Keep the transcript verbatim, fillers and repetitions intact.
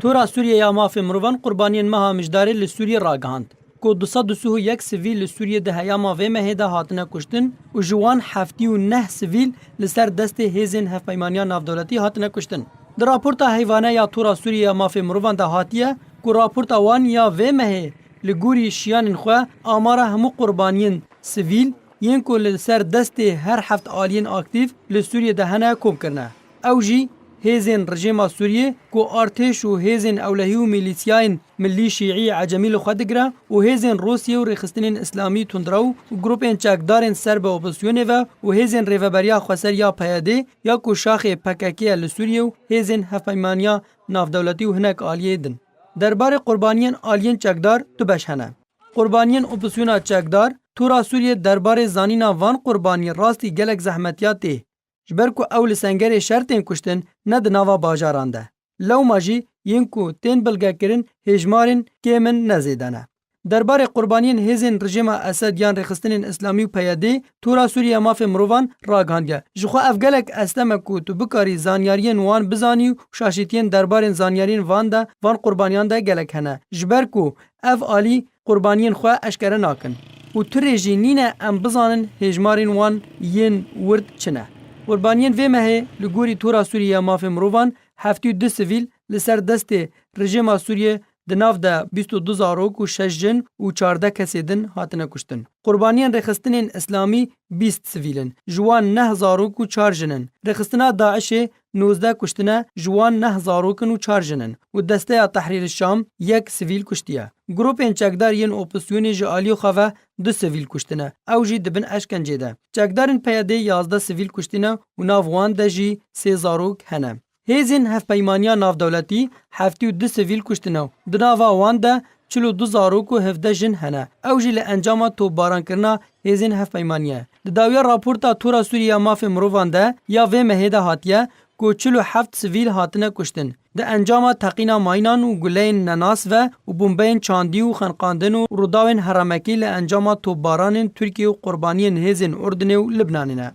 Tora Sûriye ya Mafê Mirovan qurbaniyên meha Mijdarê li Sûriyê ragihand ku du sed û sî û yek sivîl li Sûriyê di heyama vê mehê de hatine kuştin û ji wan heftî û neh sivîl li ser destê hêzên hevpeymaniya navdewletî hatine kuştin. Di raporta heyvane ya Tora Sûriye ya Mafê Mirovan de hatiye ku raporta wan ya vê mehê li gorî şiyanên xwe amara hemû qurbaniyên sivîl yên ku li ser destê her heft aliyên aktîf li Sûriyê de hene kom kirine. Ew jî hêzên rejîma Sûriyê ku artêş û hêzên ewlehî û milîsiyayên millî şîî ecemî li xwe digire û hêzên Rûsiyê û rêxistinên îslamî tundrew û grûpên çekdarên ser bi opozîsyonê ve û hêzên Rêveberiya Xweser ya P Y D ya ku şaxê P K K ye li Sûriyê û hêzên hevpeymaniya navdewletî û hinek aliyê din. Derbarê qurbaniyên aliyên çekdar du beş hene. Qurbaniyên opozîsyona çekdar, Tora Sûriyê derbarê zanîna van qurbaniyê rastî gelek zehmetiya tê. Ji ber ku ew li sengerê şer tên kuştin, ne di nava bajaran de. Lewma jî yên ku tên bilgekirin hêjmarên kêm in, ne zêde ne. Derbarê qurbaniyên hêzên rejîma Esed yan rêxistinên îslamî û P Y D, Tora Sûriye ya Mafê Mirovan ragihandiye. Ji xwe ev gelek estem e ku tu bikarî zanyariyên wan bizanî û şaşîtiyên derbarên zanyariyên van de, van qurbaniyan de gelek hene. Ji ber ku ev alî qurbaniyên xwe eşkere nakin û tu rê jî nîne em bizanin hêjmarên wan yên wird çi ne. Qurbaniyên vê mehê li gorî Tora Sûriye ya Mafê Mirovan heftî û du sivîl li ser destê rejîma Sûriyê di nav de bîst û du zarok û şeş jin û çardeh kesê din hatine kuştin. Qurbaniyên rêxistinên îslamî bîst sivîl in. Ji wan neh zarok û çar jin in. Rêxistina DAIŞê nozdeh kuştine, ji wan neh zarok in û çar jin in û Desteya Tehrîr Şam yek sivîl kuştiye. Grûpên çekdar yên opozîsyonê ji aliyê xwe ve du sivîl kuştine. Ew jî di bin eşkencê de. Çekdarên P Y D yazdeh sivîl kuştine û nav wan de jî sê zarok hene. Hêzên Hevpeymaniya Navdewletî heftî û du sivîl kuştine û di nava wan de çil û du zarok û hevdeh jin hene. Ew jî li encama topbarankirina hêzên hevpeymaniyê ye. Di dawiya raporta Tora Sûriye ya Mafê Mirovan de ya vê mehê de hatiye ku çil û heft sivîl hatine kuştin. Di encama teqîna mayînan û guleyên nenas ve û bombeyên çandî û xeniqandin û rûdawên herêmekî li encama topbaranên Tirkiye û qurbaniyên hêzên Urdunê û Libnanê ne.